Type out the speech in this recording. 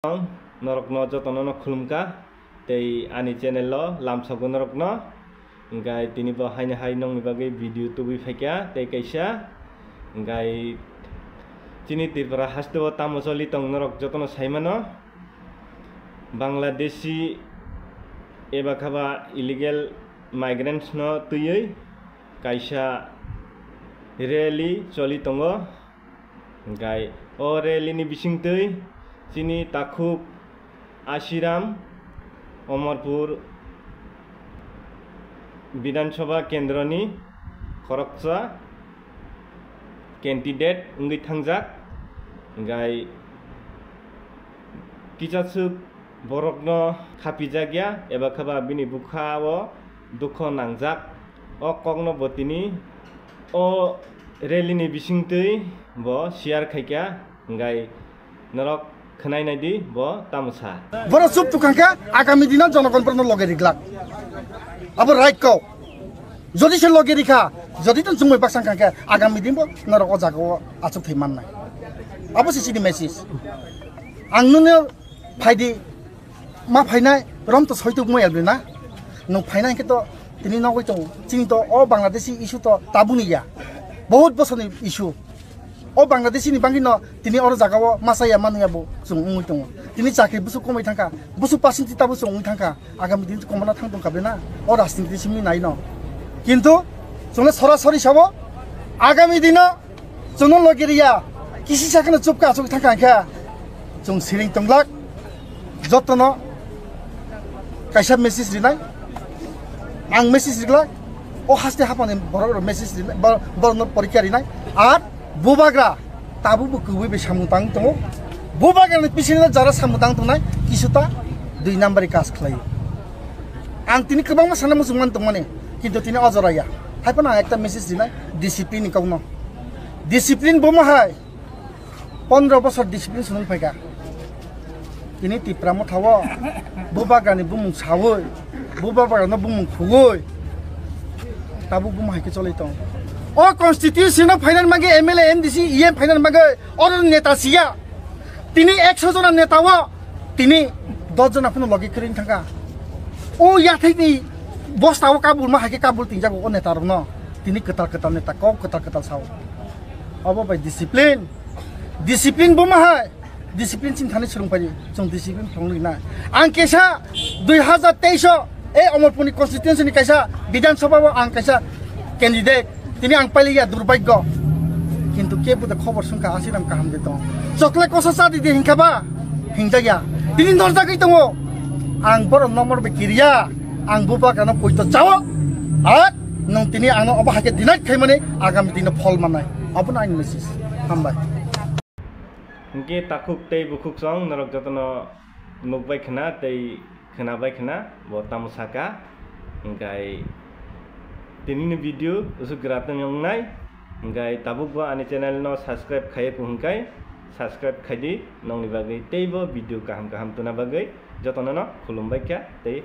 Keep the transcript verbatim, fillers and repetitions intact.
Norokno jotono no khulumkha tei ani channel o lamsokgo norokno. Hingkai tini bo haino hai nongni bagwi video tubui phaikha tei kaisa. Hingkai chini Tripura hasteo tamo choli tong norok jotono saimano. Bangladeshi eba khaba illegal migrants no twiwi kaisa rally choli tongo. Hingkai o rally ni bisingtwi chini takhuk Ashiram Omorpur Bidhan Sabha kendroni khoroksa candidate wngwi thangjak. Hingkai kichaswk borokno khapijak ya eba khaba bini bwkha o dukho nangjak. O kokno bo tini o rally ni bisingtwi bo share khaikha, hingkai norok khwnai naidi bo tamo sa. Borok chup tukang khe agami dino jonogon borokno loge riglak. Abo right kok. Jodi se loge rikha, jodi to chumui baksa kha khe agami din bo norok o jaga o achuk thai mannai. Abo se chini message. Ang nungno phaidi ma phainai rom to soituk mo yalbina. Nung phainai khe to tini nogoi tongo. Chini to o Bangladeshi issue to tabuni ya. Bahut bosor ni issue. O Bangladeshi ni bangwi no tini oro jaga o masa ya manu ya bo chwng wngwi tongo. Tini chakri busu komai thangkha, busu percent ta busu wngwi thangkha. Agami din komana thang tongkha bena o rajniti simi nai no. Kintu chwngno sorasori sabo agami dino chwngno logi riya kisi sakno chupka achuk thangkha kha chwng siring tonglak. Jotono kaisa message rinai, ang message rijak, o haste hapani borok rok message rinai, bor-, borokno porikya rinai, ar bubagra tabuk bo kwbwi bai samung tang tongo, bubagra ni bisingno jara samung tang tongnai, kisuta dui number ni kaj khlai. Ang tini kwbangma sana muchung man tongmani, kintu tini o jora ya, hai phano ang ekta message rinai, discipline ni kokno, discipline bo ma hai. Pondro bosor discipline swnung phaikha. Tini Tipra Motha o bubagrani bumung sawi, bubagrano bumung khugwi tabuk bumo hai khe cholai tong. O constitution o phainani bagwi M L A, M D C, E M phainani bagwi oro neta siya. Tini ekso jona neta o tini dos jona phano logi kwrwini thangkha. O yathai ni bosta o kabul ma hai khe kabul tingjago o neta rokno. Tini kwtal kwtal neta kok kwtal kwtal sao. Obo bai discipline. Discipline bo ma hai? Discipline chini thani swrwng pai, chwng discipline thwng nai. Ang kesa dui hazar teis o, e Omorpur ni constituency ni kaisa Bidhan Sabha o ang kaisa candidate. Tini ang pailiya durbagyo. Kintu kebo de khobor sungkha Asiram kaham de tong. Chokle kosa cha di de hinkha ba? Hingjak ya. Tini norjagwi tongo. Ang borok nomor be kiriya. Ang bubagrano poito chao. At nung tini ano obo hai khe deny khaimani agami dino phol mannai. Abono ani message. Hambai. Hingke takhuk tei bukhuk song norok jotono nukbai khna tei khnabai khna bo tamo saka. Hingkai tinini video usuk gra tong wngnai. Hingkai tabuk bo ani channel no subscribe khaiya ku hingkai subscribe khaidi nongni bagwi tei bo video kaham kaham tuna bagwi jotono no khulumbai kha tei